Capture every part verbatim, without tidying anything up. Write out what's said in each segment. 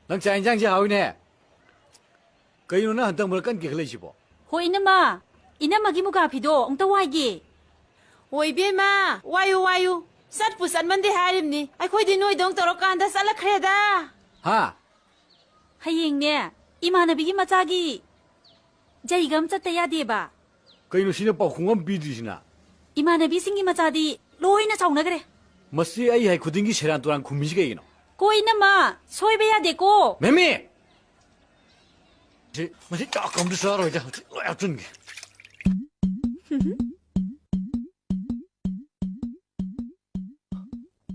ꯅꯪ ꯆꯥꯛ ꯌꯦꯟꯁꯥꯡꯁꯦ ꯍꯥꯎꯏꯅꯦ꯫ ꯀꯩꯅꯣ ꯅꯪ ꯍꯟꯗꯛ ꯃꯔꯛ ꯀꯟꯅ ꯀꯦꯈꯠꯂꯛꯏꯁꯤꯕꯣ? ꯍꯣ, ꯏꯅꯝꯃ, ꯏꯅꯝꯃꯒꯤ ꯃꯨꯒꯥ ꯐꯤꯗꯣ ꯑꯃꯨꯛꯇ ꯋꯥꯏꯒꯦ꯫ ꯍꯣ, ꯏꯕꯦꯝꯃ, ꯋꯥꯏꯌꯨ, ꯋꯥꯏꯌꯨ꯫ ꯆꯠꯄꯨ ꯆꯠꯃꯟꯗꯦ ꯍꯥꯏꯔꯤꯕꯅꯤ꯫ ꯑꯩꯈꯣꯏꯗꯤ ꯅꯣꯏꯗꯧ ꯇꯧꯔꯀꯥꯟꯗ ꯆꯠꯂꯛꯈ꯭ꯔꯦꯗ꯫ ꯍꯥ? ꯍꯌꯦꯡꯅꯦ, ꯏꯃꯥꯟꯅꯕꯤꯒꯤ ꯃꯆꯥꯒꯤ ꯖꯩꯒ ꯑꯃ ꯆꯠꯇ ꯌꯥꯗꯦꯕ꯫ ꯀꯩꯅꯣ ꯁꯤꯅ ꯄꯥꯎꯈꯨꯝ ꯑꯃ ꯄꯤꯗ꯭ꯔꯤꯁꯤꯅ? ꯏꯃꯥꯟꯅꯕꯤꯁꯤꯡꯒꯤ ꯃꯆꯥꯗꯤ ꯂꯣꯏꯅ ꯆꯥꯎꯅꯈ꯭ꯔꯦ꯫ ꯃꯁꯤ ꯑꯩ ꯍꯥꯏ ꯈꯨꯗꯤꯡꯒꯤ ꯁꯦꯔꯥꯟ ꯇꯨꯔꯥꯟ ꯈꯨꯝꯃꯤꯁꯤ ꯀꯩꯒꯤꯅꯣ? ꯀꯣ ꯏꯅꯝꯃ, ꯁꯣꯏꯕ ꯌꯥꯗꯦꯀꯣ꯫ ꯃꯦꯃꯤ! ꯁꯤ, ꯃꯁꯤ ꯆꯥꯛ ꯑꯝꯇ ꯆꯥꯔꯣꯏꯗ, ꯍꯧꯖꯤꯛ ꯂꯣꯏ ꯍꯥꯞꯆꯤꯟꯒꯦ꯫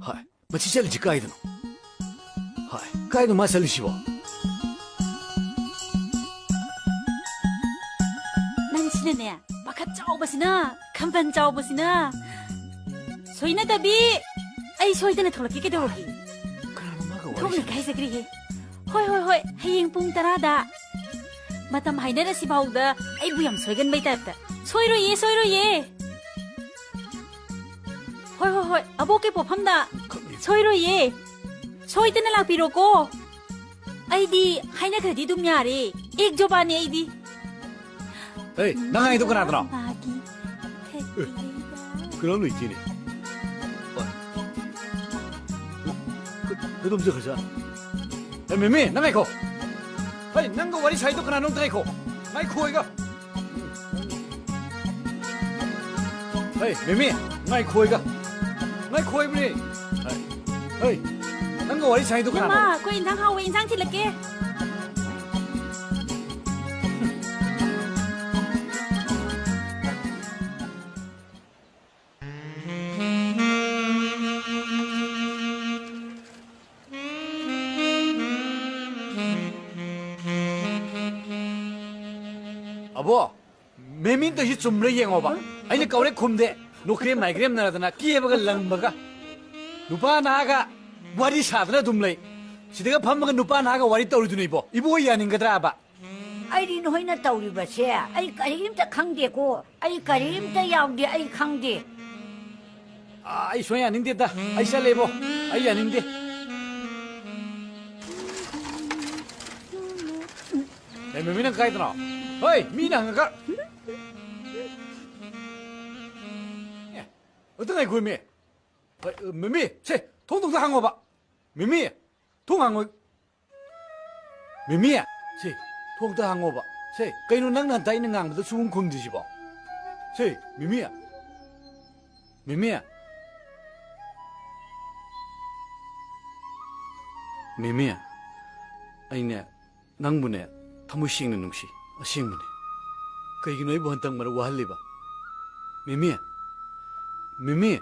ꯍꯥꯏ, ꯃꯁꯤ ꯆꯠꯂꯤꯁꯤ ꯀꯥꯏꯗꯅꯣ? ꯍꯥꯏ, ꯀꯥꯏꯗꯅꯣ ꯃꯥ ꯆꯠꯂꯤꯁꯤꯕꯣ? ꯅꯪꯁꯤꯅꯅꯦ, ꯄꯥꯈꯠ ꯆꯥꯎꯕꯁꯤꯅ, ꯈꯝꯕꯟ ꯆꯥꯎꯕꯁꯤꯅ꯫ ꯁꯣꯏꯅꯗꯕꯤ, ꯑꯩ ꯁꯣꯏꯗꯅ ꯊꯣꯛꯂꯛꯀꯦ, ꯀꯩꯗꯧꯔꯒꯦ? ꯀꯅꯥꯅꯣ ꯃꯥꯒ ꯋꯥꯔꯤ ꯊꯣꯛꯂꯒꯦ ꯁꯥꯟꯅꯩ? ꯍꯥꯏꯖꯈ꯭ꯔꯤꯍꯦ꯫ ꯍꯣꯏ, ꯍꯣꯏ, ꯍꯣꯏ, ꯍꯌꯦꯡ ꯄꯨꯡ ꯇꯔꯥꯗ꯫ ꯃꯇꯝ ꯍꯥꯏꯅꯔꯁꯤ ꯐꯥꯎꯗ ꯑꯩꯕꯨ ꯌꯥꯝ ꯁꯣꯏꯒꯟꯕꯩ ꯇꯥꯏꯞꯇ꯫ ꯁꯣꯏꯔꯣꯏꯌꯦ, ꯁꯣꯏꯔꯣꯏꯌꯦ꯫ ꯍꯣꯏ, ꯍꯣꯏ, ꯍꯣꯏ, ꯑꯕꯣꯛꯀꯤ ꯄꯣꯠꯐꯝꯗ꯫ ꯁꯣꯏꯔꯣꯏꯌꯦ꯫ ꯁꯣꯏꯗꯅ ꯂꯥꯛꯄꯤꯔꯣꯀꯣ꯫ ꯑꯩꯗꯤ ꯍꯥꯏꯅꯈ꯭ꯔꯗꯤ ꯑꯗꯨꯝ ꯌꯥꯔꯦ꯫ ꯑꯦꯛ ꯖꯣꯕꯥꯅꯦ ꯑꯩꯗꯤ꯫ ꯍꯦ, ꯅꯪ ꯍꯥꯏꯗꯣ ꯀꯅꯥꯗꯅꯣ? ꯃꯥꯒꯤ ꯑꯦ, ꯀꯅꯥꯝ ꯂꯩꯇꯦꯅꯦ꯫ ꯀ-, ꯀꯗꯣꯝ ꯆꯠꯈ꯭ꯔꯖꯥꯠꯅꯣ? ꯑꯦ, ꯃꯦꯃꯤ, ꯅꯪ ꯉꯥꯏꯈꯣ꯫ ꯍꯩ, ꯅꯪꯒ ꯋꯥꯔꯤ ꯁꯥꯏꯗꯣ ꯀꯅꯥꯅꯣ? ꯑꯝꯇ ꯉꯥꯏꯈꯣ꯫ ꯉꯥꯏꯈꯣ, ꯑꯩꯒ꯫ ꯍꯩ, ꯃꯦꯃꯤ, ꯉꯥꯏꯈꯣ, ꯑꯩꯒ꯫ ꯉꯥꯏꯈꯣ ꯍꯥꯏꯕꯅꯦ꯫ ꯍꯩ, ꯍꯩ, ꯅꯪꯒ ꯋꯥꯔꯤ ꯁꯥꯏꯗꯣ ꯀꯅꯥꯅꯣ? ꯏꯅꯝꯃ, ꯑꯩꯈꯣꯏ ꯏꯟꯁꯥꯡ ꯍꯥꯎꯋꯦ, ꯏꯟꯁꯥꯡ ꯊꯤꯜꯂꯛꯀꯦ꯫ ꯑꯕꯣ, ꯃꯦꯃꯤꯟ ꯇꯧꯏꯁꯤ ꯆꯨꯝꯕ꯭ꯔꯥ ꯌꯦꯡꯉꯣꯕ꯫ ꯑꯩꯅ ꯀꯧꯔꯦ ꯈꯨꯝꯗꯦ꯫ ꯅꯣꯀ꯭ꯔꯦꯝ ꯅꯥꯏꯒ꯭ꯔꯦꯝ ꯅꯥꯗꯅ ꯀꯦꯕꯒ ꯂꯪꯕꯒ꯫ ꯅꯨꯄꯥ ꯅꯍꯥꯒ ꯋꯥꯔꯤ ꯁꯥꯗꯅ ꯑꯗꯨꯝ ꯂꯩ꯫ ꯁꯤꯗꯒ ꯐꯝꯃꯒ ꯅꯨꯄꯥ ꯅꯍꯥꯒ ꯋꯥꯔꯤ ꯇꯧꯔꯤꯗꯨꯅ ꯏꯕꯣ꯫ ꯏꯕꯣ ꯌꯥꯅꯤꯡꯒꯗ꯭ꯔꯥꯕ? ꯑꯩꯗꯤ ꯅꯈꯣꯏꯅ ꯇꯧꯔꯤꯕꯁꯦ ꯑꯩ ꯀꯔꯤꯝꯇ ꯈꯪꯗꯦꯀꯣ꯫ ꯑꯩ ꯀꯔꯤꯝꯇ ꯌꯥꯎꯗꯦ, ꯑꯩ ꯈꯪꯗꯦ꯫ ꯑꯥ, ꯑꯩ ꯁꯨꯡꯌꯥ ꯌꯥꯅꯤꯡꯗꯦꯗ꯫ ꯑꯩ ꯆꯠꯂꯦꯕꯣ꯫ ꯑꯩ ꯌꯥꯅꯤꯡꯗꯦ꯫ ꯃꯤꯃꯤ, ꯅꯪ ꯀꯥꯏꯗꯅꯣ? ꯍꯣꯏ, ꯃꯤꯅ ꯍꯪꯉꯒ꯫ ꯑꯦ, ꯑꯝꯇ ꯉꯥꯏꯈꯣꯃꯤ꯫ ꯍꯣꯏ, ꯃꯤꯃꯤ, ꯁꯦ, ꯊꯣꯡꯗꯣ ꯑꯝꯇ ꯍꯥꯡꯉꯣꯕ꯫ ꯃꯤꯃꯤ, ꯊꯣꯡ ꯍꯥꯡꯉꯣ꯫ ꯃꯤꯃꯤ, ꯁꯦ, ꯊꯣꯡ ꯑꯝꯇ ꯍꯥꯡꯉꯣꯕ꯫ ꯁꯦ, ꯀꯩꯅꯣ ꯅꯪꯅ ꯍꯟꯇ ꯑꯩꯅ ꯉꯥꯡꯕꯗ ꯁꯨꯡꯈꯨꯝ ꯈꯨꯝꯗ꯭ꯔꯤꯁꯤꯕꯣ? ꯁꯦ, ꯃꯤꯃꯤ꯫ ꯃꯤꯃꯤ꯫ ꯃꯤꯃꯤ, ꯑꯩꯅꯦ, ꯅꯪꯕꯨꯅꯦ, ꯊꯃꯣꯏ ꯁꯦꯡꯅ ꯅꯨꯡꯁꯤ, ꯑꯁꯦꯡꯕꯅꯦ꯫ ꯀꯩꯒꯤꯅꯣ ꯑꯩꯕꯨ ꯍꯟꯇꯛ ꯃꯔꯛ ꯋꯥꯍꯜꯂꯤꯕ? ꯃꯤꯃꯤ, ꯃꯤꯃꯤ꯫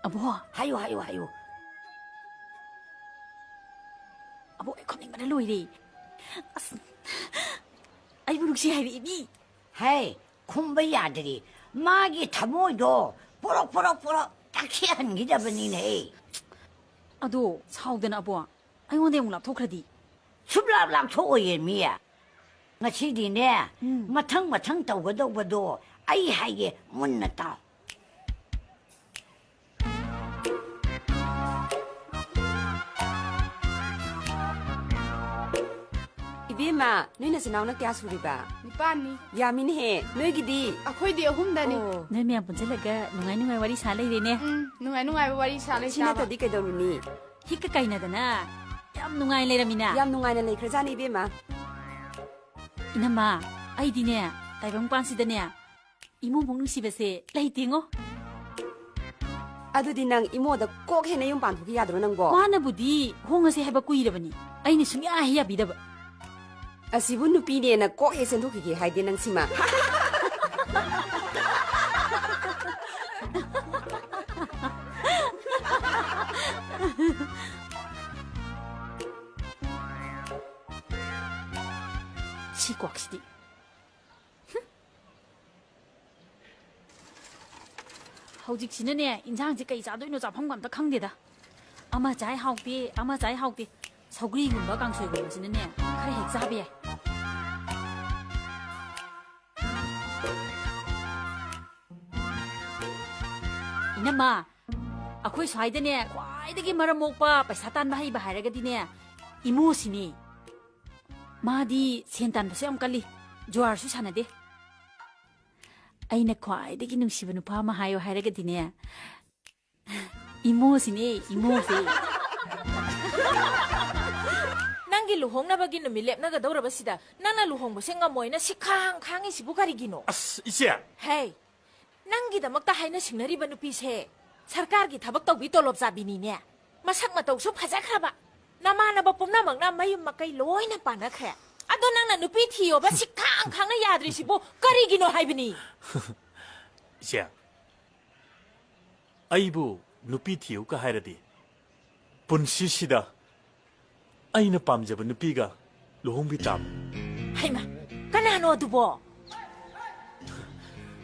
ꯑꯕꯣ꯫ ꯍꯥꯏꯌꯨ, ꯍꯥꯏꯌꯨ, ꯍꯥꯏꯌꯨ꯫ ꯑꯕꯣ, ꯑꯩ ꯈꯨꯝꯅꯤꯡꯕꯅ ꯂꯣꯏꯔꯦ꯫ ꯑꯁ, ꯑꯩꯕꯨ ꯅꯨꯡꯁꯤ ꯍꯥꯏꯔꯛꯏꯅꯤ꯫ ꯍꯦ, ꯈꯨꯝꯕ ꯌꯥꯗ꯭ꯔꯤ꯫ ꯃꯥꯒꯤ ꯊꯃꯣꯏꯗꯣ ꯄꯣꯔꯣꯛ, ꯄꯣꯔꯣꯛ, ꯄꯣꯔꯣꯛ ꯇꯛꯁꯤꯍꯟꯈꯤꯗꯕꯅꯤꯅꯦ꯫ ꯑꯗꯣ, ꯁꯥꯎꯗꯅ ꯑꯕꯣ, ꯑꯩꯉꯣꯟꯗ ꯑꯃꯨꯛ ꯂꯥꯞꯊꯣꯛꯈ꯭ꯔꯗꯤ? ꯁꯨꯞꯂꯥꯞ ꯂꯥꯞꯊꯣꯛꯑꯣꯏꯌꯦ, ꯃꯤ꯫ ꯉꯁꯤꯗꯤꯅꯦ, ꯎꯝ꯫ ꯃꯊꯪ ꯃꯊꯪ ꯇꯧꯒꯗꯧꯕꯗꯣ ꯑꯩ ꯍꯥꯏꯒꯦ, ꯃꯨꯟꯅ ꯇꯥꯎ꯫ ꯏꯕꯦꯝꯃ, ꯅꯣꯏ ꯅꯆꯤꯟ ꯅꯅꯥꯎꯅ ꯀꯌꯥ ꯁꯨꯔꯤꯕ? ꯅꯤꯄꯥꯟꯅꯤ꯫ ꯌꯥꯝꯃꯤꯅꯦꯍꯦ, ꯅꯣꯏꯒꯤꯗꯤ? ꯑꯩꯈꯣꯏꯗꯤ ꯑꯍꯨꯝꯗꯅꯤ꯫ ꯑꯣ꯫ ꯅꯣꯏ ꯃꯌꯥꯝ ꯄꯨꯟꯁꯤꯜꯂꯒ ꯅꯨꯡꯉꯥꯏ ꯅꯨꯡꯉꯥꯏ ꯋꯥꯔꯤ ꯁꯥ ꯂꯩꯔꯦꯅꯦ꯫ ꯎꯝ, ꯅꯨꯡꯉꯥꯏ ꯅꯨꯡꯉꯥꯏꯕ ꯋꯥꯔꯤ ꯁꯥ ꯂꯩ ꯁꯤ ꯇꯥꯕ꯫ ꯅꯠꯇ꯭ꯔꯗꯤ ꯀꯩꯗꯧꯔꯨꯅꯤ? ꯍꯤꯛꯀ ꯀꯥꯏꯅꯗꯅ ꯌꯥꯝ ꯅꯨꯡꯉꯥꯏ ꯂꯩꯔꯝꯃꯤꯅ꯫ ꯌꯥꯝ ꯅꯨꯡꯉꯥꯏꯅ ꯂꯩꯈ꯭ꯔꯖꯥꯠꯅꯤ, ꯏꯕꯦꯝꯃ꯫ ꯏꯅꯝꯃ, ꯑꯩꯗꯤꯅꯦ, ꯇꯥꯏꯕꯪꯄꯥꯟꯁꯤꯗꯅꯦ, ꯏꯃꯣ ꯃꯨꯛ ꯅꯨꯡꯁꯤꯕꯁꯦ ꯂꯩꯇꯦꯉꯣ꯫ ꯑꯗꯨꯗꯤ ꯅꯪ ꯏꯃꯣꯗ ꯀꯣꯛ ꯍꯦꯟꯅ ꯌꯨꯝ ꯄꯥꯟꯊꯣꯛꯈꯤ ꯌꯥꯗ꯭ꯔꯣ ꯅꯪꯕꯣ? ꯃꯥꯅꯕꯨꯗꯤ ꯍꯣꯡꯉꯁꯦ ꯍꯥꯏꯕ ꯀꯨꯏꯔꯕꯅꯤ, ꯑꯩꯅ ꯁꯨꯡꯌꯥ ꯍꯦꯛ ꯌꯥꯕꯤꯗꯕ꯫ ꯑꯁꯤꯕꯨ ꯅꯨꯄꯤꯅꯦꯅ ꯀꯣꯛ ꯍꯦꯛ ꯆꯦꯟꯊꯣꯛꯈꯤꯒꯦ ꯍꯥꯏꯗꯦ ꯅꯪ ꯁꯤꯃ꯫ ꯁꯤ ꯀꯣꯛꯁꯤꯗꯤ꯫ ꯍꯧꯖꯤꯛꯁꯤꯅꯅꯦ, ꯏꯟꯁꯥꯡꯁꯦ ꯀꯩ ꯆꯥꯗꯣꯏꯅꯣ ꯆꯥꯐꯝꯒ ꯑꯝꯇ ꯈꯪꯗꯦꯗ꯫ ꯑꯃ ꯆꯥꯏ ꯍꯥꯎꯇꯦ, ꯑꯃ ꯆꯥꯏ ꯍꯥꯎꯇꯦ꯫ ꯁꯧꯒ꯭ꯔꯤꯒꯨꯝꯕ ꯀꯥꯡꯁꯣꯏꯒꯨꯝꯕꯁꯤꯅꯅꯦ, ꯈꯔ ꯍꯦꯛ ꯆꯥꯕ ꯌꯥꯏ꯫ ꯏꯅꯝꯃ, ꯑꯩꯈꯣꯏ ꯁ꯭ꯋꯥꯏꯗꯅꯦ, ꯈ꯭ꯋꯥꯏꯗꯒꯤ ꯃꯔꯝ ꯃꯣꯛꯄ, ꯄꯩꯁꯥ ꯇꯥꯟꯕ ꯍꯩꯕ ꯍꯥꯏꯔꯒꯗꯤꯅꯦ, ꯏꯃꯣꯁꯤꯅꯤ꯫ ꯃꯥꯗꯤ ꯁꯦꯟ ꯇꯥꯟꯕꯁꯨ ꯌꯥꯝ ꯀꯜꯂꯤ, ꯖꯨꯋꯥꯔꯁꯨ ꯁꯥꯟꯅꯗꯦ꯫ ꯑꯩꯅ ꯈ꯭ꯋꯥꯏꯗꯒꯤ ꯅꯨꯡꯁꯤꯕ ꯅꯨꯄꯥ ꯑꯃ ꯍꯥꯏꯌꯣ ꯍꯥꯏꯔꯒꯗꯤꯅꯦ, ꯏꯃꯣꯁꯤꯅꯦ, ꯏꯃꯣꯁꯦ꯫ ꯅꯪꯒꯤ ꯂꯨꯍꯣꯡꯅꯕꯒꯤ ꯅꯨꯃꯤꯠ ꯂꯦꯞꯅꯒꯗꯧꯔꯕꯁꯤꯗ ꯅꯪꯅ ꯂꯨꯍꯣꯡꯕꯁꯦ ꯉꯝꯃꯣꯏꯅ ꯁꯤꯈꯥꯡ ꯈꯥꯡꯉꯤꯁꯤꯕꯨ ꯀꯔꯤꯒꯤꯅꯣ? ꯑꯁ, ꯏꯆꯦ! ꯍꯦ! ꯅꯪꯒꯤꯗꯃꯛꯇ ꯍꯥꯏꯅ ꯁꯤꯡꯅꯔꯤꯕ ꯅꯨꯄꯤꯁꯦ ꯁꯔꯀꯥꯔꯒꯤ ꯊꯕꯛ ꯇꯧꯕꯤ ꯇꯣꯂꯣꯞ ꯆꯥꯕꯤꯅꯤꯅꯦ꯫ ꯃꯁꯛ ꯃꯇꯧꯁꯨ ꯐꯖꯈ꯭ꯔꯕ꯫ ꯅꯃꯥꯟꯅꯕ ꯄꯨꯝꯅꯃꯛꯅ ꯃꯌꯨꯝ ꯃꯀꯩ ꯂꯣꯏꯅ ꯄꯥꯟꯅꯈ꯭ꯔꯦ꯫ ꯑꯗꯣ ꯅꯪꯅ ꯅꯨꯄꯤ ꯊꯤꯌꯣꯕ ꯁꯤꯈꯥꯡ ꯈꯥꯡꯅ ꯌꯥꯗ꯭ꯔꯤꯁꯤꯕꯨ ꯀꯔꯤꯒꯤꯅꯣ ꯍꯥꯏꯕꯅꯤ? ꯏꯆꯦ, ꯑꯩꯕꯨ ꯅꯨꯄꯤ ꯊꯤꯌꯨꯒ ꯍꯥꯏꯔꯗꯤ ꯄꯨꯟꯁꯤꯁꯤꯗ ꯑꯩꯅ ꯄꯥꯝꯖꯕ ꯅꯨꯄꯤꯒ ꯂꯨꯍꯣꯡꯕꯤ ꯇꯥꯕ꯫ ꯍꯩꯃꯥ, ꯀꯅꯥꯅꯣ ꯑꯗꯨꯕꯣ?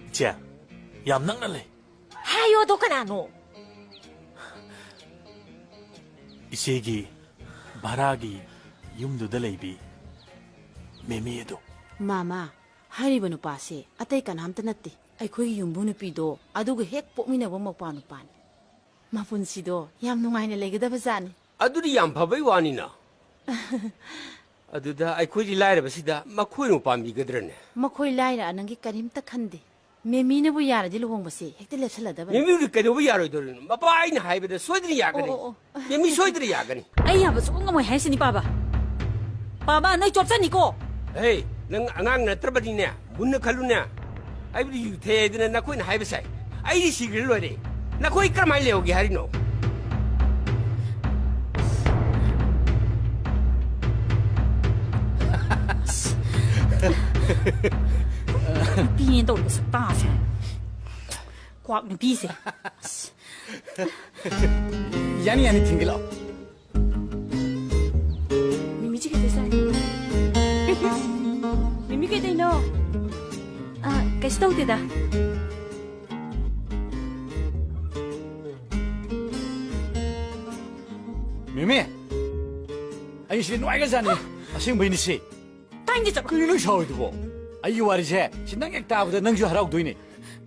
ꯏꯆꯦ, ꯌꯥꯝ ꯅꯛꯅ ꯂꯩ꯫ ꯍꯥꯏꯌꯣꯗꯣ ꯀꯅꯥꯅꯣ? ꯏꯆꯦꯒꯤ ꯚꯔꯥꯒꯤ ꯌꯨꯝꯗꯨꯗ ꯂꯩꯕꯤ ꯃꯦꯃꯤ ꯑꯗꯣ꯫ ꯃꯥꯃꯥ, ꯍꯥꯏꯔꯤꯕ ꯅꯨꯄꯥꯁꯦ ꯑꯇꯩ ꯀꯅꯥꯝꯇ ꯅꯠꯇꯦ, ꯑꯩꯈꯣꯏꯒꯤ ꯌꯨꯝꯕꯨ ꯅꯨꯄꯤꯗꯣ, ꯑꯗꯨꯒ ꯍꯦꯛ ꯄꯣꯛꯃꯤꯟꯅꯕ ꯃꯧꯄ꯭ꯋꯥ ꯅꯨꯄꯥꯅꯤ꯫ ꯃꯄꯨꯟꯁꯤꯗꯣ ꯌꯥꯝ ꯅꯨꯡꯉꯥꯏꯅ ꯂꯩꯒꯗꯕ ꯖꯥꯠꯅꯤ꯫ ꯑꯗꯨꯗꯤ ꯌꯥꯝ ꯐꯕꯩ ꯋꯥꯅꯤꯅ꯫ ꯑꯗꯨꯗ ꯑꯩꯈꯣꯏꯒꯤ ꯂꯥꯏꯔꯕꯁꯤꯗ ꯃꯈꯣꯏꯅ ꯄꯥꯝꯕꯤꯒꯗ꯭ꯔꯅꯦ? ꯃꯈꯣꯏ ꯂꯥꯏꯔ ꯑꯅꯪꯒꯤ ꯀꯔꯤꯝꯇ ꯈꯟꯗꯦ꯫ ꯃꯦꯃꯤꯅꯕꯨ ꯌꯥꯔꯗꯤ ꯂꯨꯍꯣꯡꯕꯁꯦ ꯍꯦꯛꯇ ꯂꯦꯞꯁꯜꯂꯗꯕꯅꯤ꯫ ꯃꯦꯃꯤꯗꯤ ꯀꯩꯗꯧꯕ ꯌꯥꯔꯣꯏꯗꯧꯔꯤꯅꯣ? ꯃꯄꯥ ꯑꯩꯅ ꯍꯥꯏꯕꯗ ꯁꯣꯏꯗꯅ ꯌꯥꯒꯅꯤ꯫ ꯑꯣ, ꯑꯣ, ꯑꯣ꯫ ꯃꯦꯃꯤ ꯁꯣꯏꯗꯅ ꯌꯥꯒꯅꯤ꯫ ꯑꯩ ꯌꯥꯕ ꯁꯨꯡꯉꯝ ꯉꯝꯃꯣꯏ ꯍꯥꯏꯁꯤꯅꯤ, ꯄꯥꯕ꯫ ꯄꯥꯕ, ꯅꯣꯏ ꯆꯣꯞꯆꯅꯤꯀꯣ꯫ ꯍꯦ, ꯅꯪ ꯑꯉꯥꯡ ꯅꯠꯇ꯭ꯔꯕꯅꯤꯅꯦ, ꯃꯨꯟꯅ ꯈꯜꯂꯨꯅꯦ꯫ ꯑꯩꯕꯨꯗꯤ ꯌꯨ ꯊꯛꯑꯦ ꯍꯥꯏꯗꯅ ꯅꯈꯣꯏꯅ ꯍꯥꯏꯕ ꯁꯥꯏ꯫ ꯑꯩꯗꯤ ꯁꯤꯈ꯭ꯔ ꯂꯣꯏꯔꯦ꯫ ꯅꯈꯣꯏ ꯀꯔꯝꯍꯥꯏꯅ ꯂꯩꯍꯧꯒꯦ ꯍꯥꯏꯔꯤꯅꯣ? ꯅꯨꯄꯤꯅꯦꯅ ꯇꯧꯔꯤꯕ ꯁꯛꯇꯥꯁꯦ꯫ ꯀ꯭ꯋꯥꯛ ꯅꯨꯄꯤꯁꯦ꯫ ꯌꯥꯅꯤ, ꯌꯥꯅꯤ, ꯊꯤꯟꯒꯦ ꯂꯥꯛꯑꯣ꯫ ꯃꯤꯃꯤꯁꯤ ꯀꯩꯗꯧ ꯆꯥꯏꯅꯣ? ꯃꯤꯃꯤ ꯀꯩꯗꯧꯅꯣ? ꯑ, ꯀꯩꯁꯨ ꯇꯧꯗꯦꯗ꯫ ꯃꯤꯃꯤ, ꯑꯩ ꯁꯤ ꯅꯨꯡꯉꯥꯏꯈ꯭ꯔꯖꯥꯠꯅꯤ꯫ ꯑꯁꯦꯡꯕꯩꯅꯤ ꯁꯤ꯫ ꯇꯥꯏꯅꯤꯡꯗꯦ, ꯆꯠꯂꯣ꯫ ꯀꯩꯅꯣ ꯅꯪ ꯁꯥꯎꯔꯤꯗꯨꯕꯣ? ꯑꯩꯒꯤ ꯋꯥꯔꯤꯁꯦ ꯁꯤ ꯅꯪ ꯍꯦꯛ ꯇꯥꯕꯗ ꯅꯪꯁꯨ ꯍꯔꯥꯎꯗꯣꯏꯅꯦ꯫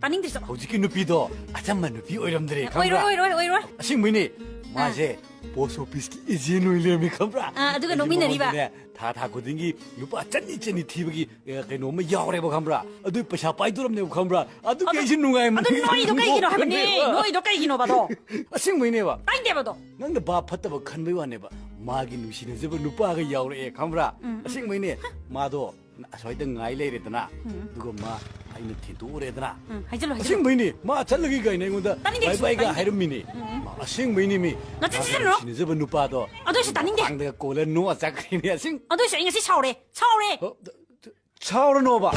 ꯇꯥꯅꯤꯡꯗꯦ, ꯆꯠꯂꯣ꯫ ꯍꯧꯖꯤꯛꯀꯤ ꯅꯨꯄꯤꯗꯣ ꯑꯆꯝꯕ ꯅꯨꯄꯤ ꯑꯣꯏꯔꯝꯗ꯭ꯔꯦ, ꯑꯣꯏꯔꯣꯏ, ꯈꯪꯕ꯭ꯔꯥ? ꯑꯣꯏꯔꯣꯏ, ꯑꯣꯏꯔꯣꯏ꯫ ꯑꯁꯦꯡꯕꯩꯅꯦ꯫ ꯃꯥꯁꯦ ꯄꯣꯁ ꯑꯣꯐꯤꯁꯀꯤ ꯑꯦꯖꯦꯟ ꯑꯣꯏ ꯂꯩꯔꯝꯃꯦ, ꯈꯪꯕ꯭꯭ꯔꯥ? ꯑꯥ, ꯑꯗꯨꯒ ꯑꯩꯁꯨ ꯅꯣꯛꯃꯤꯟꯅꯔꯤꯕ? ꯃꯉꯣꯟꯗꯅꯦ ꯊꯥ ꯊꯥ ꯈꯨꯗꯤꯡꯒꯤ ꯂꯨꯄꯥ ꯆꯅꯤ ꯆꯅꯤ ꯊꯤꯕꯒꯤ, ꯑꯦ, ꯀꯩꯅꯣꯝꯃ ꯌꯥꯎꯔꯦꯕ, ꯈꯪꯕ꯭ꯔꯥ? ꯑꯗꯨ ꯄꯩꯁꯥ ꯄꯥꯏꯗꯣꯔꯝꯅꯦꯕ, ꯈꯪꯕ꯭ꯔꯥ? ꯑꯗꯨꯒꯤ ꯑꯗꯨ, ꯑꯩꯁꯨ ꯅꯨꯡꯉꯥꯏꯃꯟꯗꯅ ꯑꯗꯨ ꯅꯣꯏꯗꯣ ꯀꯩꯒꯤꯅꯣ ꯍꯥꯏꯕꯅꯦ? ꯅꯣꯏꯗꯣ ꯀꯩꯒꯤꯅꯣꯕ ꯑꯗꯣ? ꯑꯁꯦꯡꯕꯩꯅꯦꯕ꯫ ꯇꯥꯏꯅꯤꯡꯗꯦꯕ ꯑꯗꯣ꯫ ꯅꯪꯅ ꯚꯥꯞ ꯐꯠꯇꯕ ꯈꯟꯕꯩ ꯋꯥꯅꯦꯕ꯫ ꯃꯥꯒꯤ ꯅꯨꯡꯁꯤꯅꯖꯕ ꯅꯨꯄꯥꯒ ꯌꯥꯎꯔꯛꯑꯦ, ꯈꯪꯕ꯭ꯔꯥ? ꯑꯁꯦꯡꯕꯩꯅꯦ꯫ ꯃꯥꯗꯣ ꯑꯁ꯭ꯋꯥꯏꯗ ꯉꯥꯏ ꯂꯩꯔꯦꯗꯅ, ꯑꯗꯨꯒ ꯃꯥ ꯑꯩꯅ ꯊꯤꯟꯗꯣꯛꯎꯔꯦꯗꯅ꯫ ꯎꯝ, ꯍꯥꯏꯖꯜꯂꯣ, ꯍꯥꯏꯖꯜꯂꯣ꯫ ꯑꯁꯦꯡꯕꯩꯅꯦ, ꯃꯥ ꯆꯠꯂꯒꯦ ꯀꯥꯏꯅ ꯑꯩꯉꯣꯟꯗ ꯇꯥꯅꯤꯡꯗꯦ, ꯕꯥꯏ ꯕꯥꯏꯒ ꯇꯥꯅꯤꯡꯗꯦ꯫ ꯍꯥꯏꯔꯝꯃꯤꯅꯦ꯫ ꯑꯁꯦꯡꯕꯩꯅꯦ ꯃꯤ꯫ ꯅꯆꯤꯟ ꯊꯤꯖꯤꯜꯂꯨ꯫ ꯅꯨꯡꯁꯤꯅꯖꯕ ꯅꯨꯄꯥꯗꯣ ꯑꯗꯨ ꯑꯣꯏꯁꯨ ꯇꯥꯅꯤꯡꯗꯦ꯫ ꯈ꯭ꯋꯥꯡꯗꯒ ꯀꯣꯜꯂ ꯅꯣꯛꯑ ꯆꯠꯈ꯭ꯔꯤꯅꯦ꯫ ꯑꯁꯦꯡ- ꯑꯗꯨ ꯑꯣꯏꯁꯨ ꯑꯩ ꯉꯁꯤ ꯁꯥꯎꯔꯦ, ꯁꯥꯎꯔꯦ꯫ ꯑ, ꯁꯥꯎꯔꯅꯣꯕ꯫